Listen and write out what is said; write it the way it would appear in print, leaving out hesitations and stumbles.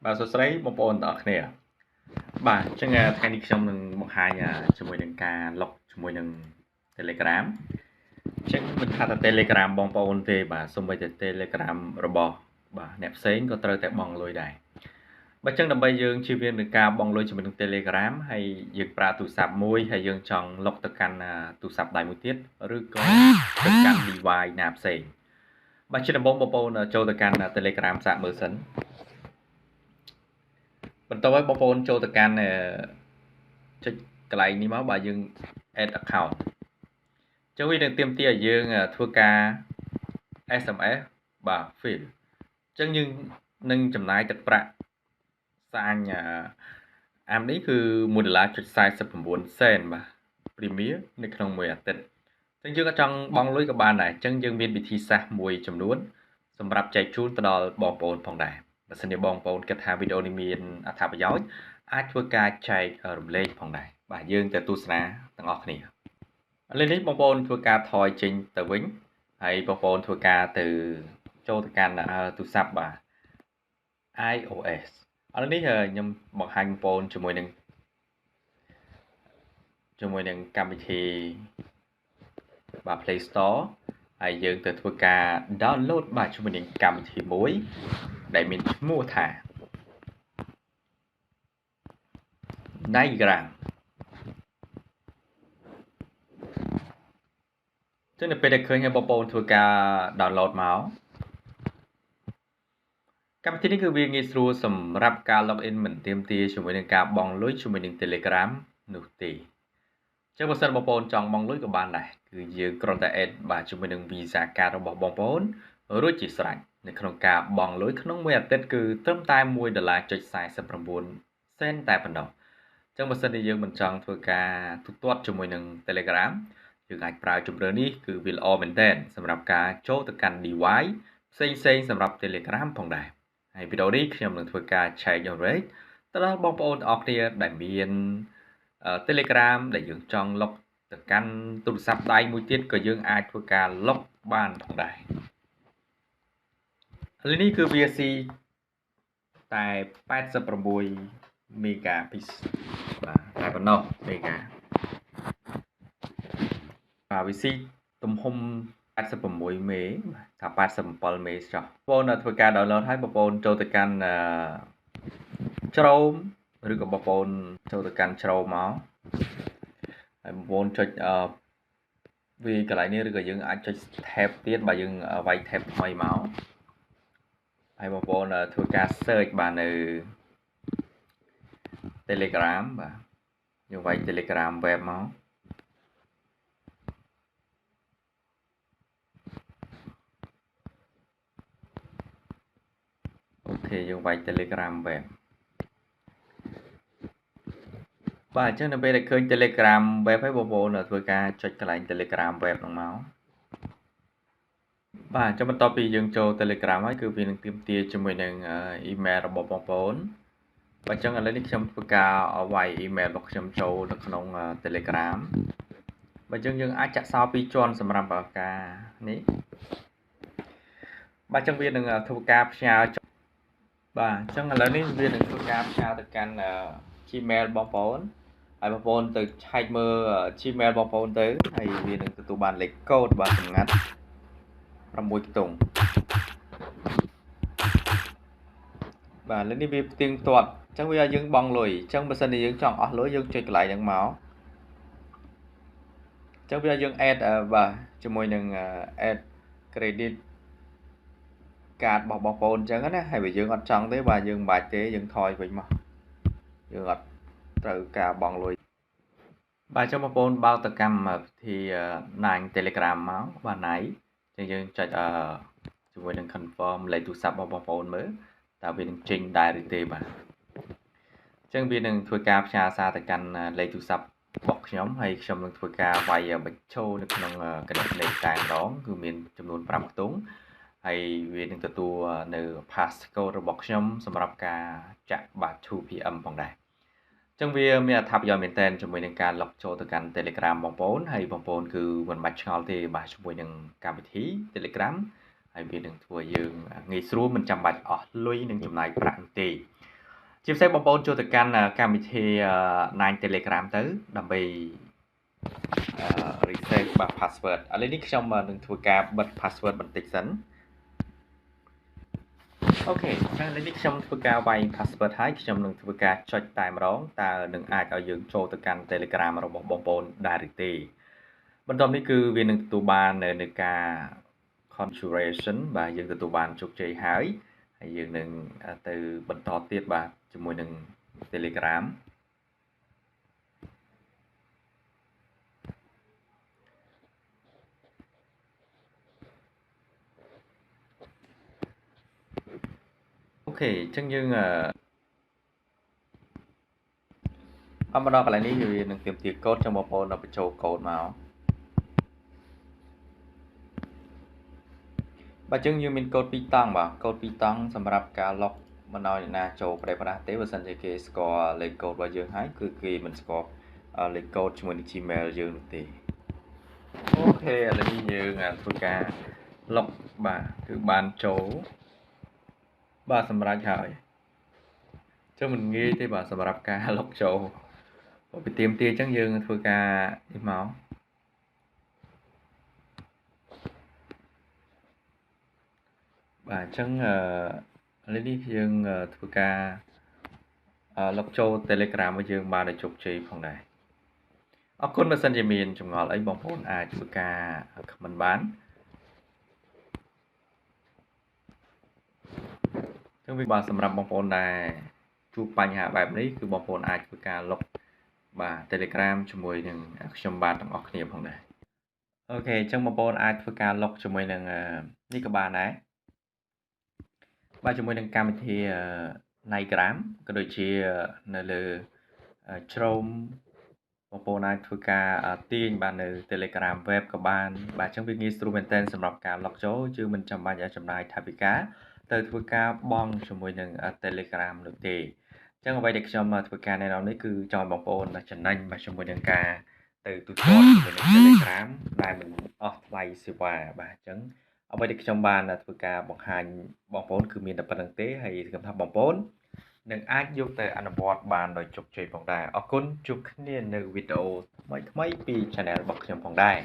បាទសួស្តីបងប្អូនទាំងអស់គ្នាបាទអញ្ចឹងថ្ងៃនេះខ្ញុំនឹងបង្ហាញជាមួយនឹងការ log ជាមួយនឹង Telegram អញ្ចឹងមិនថាតែ Telegram បងប្អូនទេបាទសូម្បីតែ Telegram របស់បាទអ្នកផ្សេងក៏ត្រូវតែបង់លុយដែរបាទអញ្ចឹងដើម្បីយើងជៀសវាងនឹងការបង់លុយជាមួយនឹង Telegram ហើយយើងប្រើទូរស័ព្ទមួយហើយយើងចង់ log ទៅកាន់ទូរស័ព្ទដៃមួយទៀតឬក៏ទៅកាន់ device ណាផ្សេងបាទជាដំបូងបងប្អូនចូលទៅកាន់ Telegram សាកមើលសិនបន្ទាប់ឲ្យបងប្អូនចូលទៅកាន់ចុចកន្លែងនេះមកបាទយើង add account ចឹងវានឹងទាមទារឲ្យយើងធ្វើការ SMS បាទ fill ចឹងយើងនឹងចំណាយទឹកប្រាក់សាញអាមនេះគឺ1.49សេនបាទ Premier នៅក្នុងមួយអាទិត្យចឹងយើងក៏ចង់បង់លុយក៏បានដែរចឹងយើងមានវិធីសាស្ត្រមួយចំនួនសម្រាប់ចែកជូនទៅដល់បងប្អូនផងដែរបើសិនជាបងប្អូនគិតថាវីដេអូនេះមានអត្ថប្រយោជន៍អាចធ្វើការចែករំលែកផងដែរបាទយើងទៅទស្សនាទាំងអស់គ្នាឥឡូវនេះបងប្អូនធ្វើការថយចេញទៅវិញហើយបងប្អូនធ្វើការទៅចូលទៅកាន់ទូរស័ព្ទបាទ iOS ឥឡូវនេះខ្ញុំបង្ហាញបងប្អូនជាមួយនឹងកម្មវិធីបាទ Play Store ហើយយើងទៅធ្វើការ download បាទជាមួយនឹងកម្មវិធីមួយដែលមានឈ្មោះថា Nigram ចឹងនៅពេលដែលឃើញហើយបងប្អូនធ្វើការ download មកកម្មវិធីនេះគឺវាងាយស្រួលសម្រាប់ការ login មិនទាមទារជាមួយនឹងការបង់លុយជាមួយនឹង Telegram នោះទេចឹងបើសិនបងប្អូនចង់បង់លុយក៏បានដែរគឺយើងគ្រាន់តែ add បាទជាមួយនឹង Visa card របស់បងប្អូនរួចជាស្រេចនៅក្នុងការបង់លុយក្នុងមួយអាទិត្យគឺត្រឹមតែ1.49សេនតែប៉ុណ្ណោះចឹងបើសិនជាយើងមិនចង់ធ្វើការទូទាត់ជាមួយនឹង Telegram យើងអាចប្រើជម្រើសនេះគឺវាល្អមែនទែនសម្រាប់ការចូលទៅកាន់ device ផ្សេងៗសម្រាប់ Telegram ផងដែរហើយវីដេអូនេះខ្ញុំនឹងធ្វើការចែករំលែកទៅដល់បងប្អូនទាំងអស់គ្នាដែលមាន Telegram ដែលយើងចង់ log ទៅកាន់ទូរស័ព្ទដៃមួយទៀតក៏យើងអាចធ្វើការ log បានផងដែរឥឡូវនេះគឺវាស៊ីតែ86 megapixel បាទតែប៉ុណ្ណោះ mega បាទវាស៊ីទំហំ86មេថា87មេចុះបងប្អូនធ្វើការ download ហើយបងប្អូនចូលទៅកាន់ Chrome ឬក៏បងប្អូនចូលទៅកាន់ Chrome មកហើយបងប្អូនចុចវាកន្លែងនេះឬក៏យើងអាចចុច tab ទៀតបើយើងវាយ tab ថ្មីមកហើយបងប្អូនធ្វើការ search បាទនៅ Telegram បាទយើងវាយ Telegram web មកអូខេយើងវាយ Telegram web បាទអញ្ចឹងនៅពេលដែលឃើញ Telegram web ហើយបងប្អូនធ្វើការចុចកន្លែង Telegram web ហ្នឹងមកបាទអញ្ចឹងបន្ទាប់ពីយើងចូល Telegram ហើយគឺវានឹងទាមទារជាមួយនឹង email របស់បងប្អូនបាទអញ្ចឹងឥឡូវនេះខ្ញុំធ្វើការវាយ email របស់ខ្ញុំចូលនៅក្នុង Telegram បាទអញ្ចឹងយើងអាចចាក់សោពីរជាន់សម្រាប់ការនេះបាទអញ្ចឹងវានឹងធ្វើការផ្ញើបាទអញ្ចឹងឥឡូវនេះវានឹងធ្វើការផ្ញើទៅកាន់ Gmail បងប្អូនហើយបងប្អូនទៅឆែកមើល Gmail បងប្អូនទៅហើយវានឹងទទួលបានលេខកូដបាទសម្ងាត់6ខ្ទង់បាទលើនេះវាផ្ទៀងផ្ទាត់អញ្ចឹងវាឲ្យយើងបង់លុយអញ្ចឹងបើសិនជាយើងចង់អស់លុយយើងចុចកន្លែងហ្នឹងមកអញ្ចឹងវាឲ្យយើង add បាទជាមួយនឹង add credit កាតរបស់បងប្អូនអញ្ចឹងណាហើយបើយើងអត់ចង់ទេបាទយើងមិនបាច់ទេយើងថយវិញមកយើងអត់ត្រូវការបង់លុយបាទចឹងបងប្អូនបើកទៅកម្មវិធីណាញ Telegram មកបាទណៃចឹងយើងចុចជាមួយនឹង confirm លេខទូរស័ព្ទរបស់បងប្អូនមើលតើវានឹងចេញដែរឬទេបាទចឹងវានឹងធ្វើការផ្ញើសារទៅកាន់លេខទូរស័ព្ទរបស់ខ្ញុំហើយខ្ញុំនឹងធ្វើការវាយបញ្ចូលនៅក្នុងគណនីតែម្ដងគឺមានចំនួន5ខ្ទង់ហើយវានឹងទទួលនៅ passcode របស់ខ្ញុំសម្រាប់ការចាក់បាទ 2PM ផងដែរចឹងវាមានអត្ថប្រយោជន៍មែនទែនជាមួយនឹងការ log ចូលទៅកាន់ Telegram បងប្អូនហើយបងប្អូនគឺមិនបាច់ឆ្ងល់ទេបាទជាមួយនឹងកម្មវិធី Telegram ហើយវានឹងធ្វើឲ្យយើងងាយស្រួលមិនចាំបាច់អស់លុយនិងចំណាយប្រាក់នោះទេ ជាពិសេសបងប្អូនចូលទៅកាន់កម្មវិធី9 Telegram ទៅដើម្បី reset បាទ password ឥឡូវនេះខ្ញុំនឹងធ្វើការបិទ password បន្តិចសិន OK ឥឡូវនេះខ្ញុំធ្វើការវាយ password ហើយខ្ញុំនឹងធ្វើការចុចតែម្ដងតើនឹងអាចឲ្យយើងចូលទៅកាន់ Telegram របស់បងប្អូនដែរឬទេបន្ទាប់នេះគឺវានឹងទទួលបាននៅការ configuration បាទយើងទទួលបានជោគជ័យហើយហើយយើងនឹងទៅបន្តទៀតបាទជាមួយនឹង Telegram OK អញ្ចឹងយើងអត់មកដល់កន្លែងនេះវានឹងទាមទារកូដចឹងបងប្អូនដល់បញ្ចូលកូដមកបាទចឹងយើងមានកូដ2តង់បាទកូដ2តង់សម្រាប់ការ log មិនឲ្យអ្នកណាចូលប្រេះប្រាស់ទេបើសិនជាគេស្គាល់លេខកូដរបស់យើងហើយគឺគេមិនស្គាល់លេខកូដជាមួយនឹង Gmail យើងនោះទេ OK ឥឡូវនេះយើងធ្វើការ log បាទគឺបានចូលបាទសម្រាប់ហើយចឹងមិនងាយទេបាទសម្រាប់ការ log ចូលបើពីទៀមទាអញ្ចឹងយើងធ្វើការនេះមកបាទអញ្ចឹងឥឡូវនេះយើងធ្វើការ log ចូល Telegram របស់យើងបានដោយជោគជ័យផងដែរអរគុណបើសិនជាមានចម្ងល់អីបងប្អូនអាចធ្វើការ comment បានចឹងវាបាទសម្រាប់បងប្អូនដែលជួបបញ្ហាបែបនេះគឺបងប្អូនអាចធ្វើការ log បាទ Telegram ជាមួយនឹងខ្ញុំបាទទាំងអស់គ្នាផងដែរ OK អញ្ចឹងបងប្អូនអាចធ្វើការ log ជាមួយនឹងនេះក៏បានដែរបាទជាមួយនឹងកម្មវិធី Nigram ក៏ដូចជានៅលើ Chrome បងប្អូនអាចធ្វើការទាញបាននៅ Telegram web ក៏បានបាទអញ្ចឹងវាងាយស្រួលមែនទែនសម្រាប់ការ log ចូលយើងមិនចាំបាច់ចំណាយថវិកាទៅធ្វើការបង់ជាមួយនឹង Telegram នោះទេអញ្ចឹងអ្វីដែលខ្ញុំធ្វើការណែនាំនេះគឺចង់ឲ្យបងប្អូនចំណេញបាទជាមួយនឹងការទៅទូទាត់ជាមួយនឹង Telegram ដែលមិនអស់ថ្លៃសេវាបាទអញ្ចឹងអ្វីដែលខ្ញុំបានធ្វើការបង្ហាញបងប្អូនគឺមានតែប៉ុណ្្នឹងទេហើយខ្ញុំថាបងប្អូននឹងអាចយកទៅអនុវត្តបានដោយជោគជ័យផងដែរអរគុណជួបគ្នានៅវីដេអូថ្មីៗពី Channel របស់ខ្ញុំផងដែរ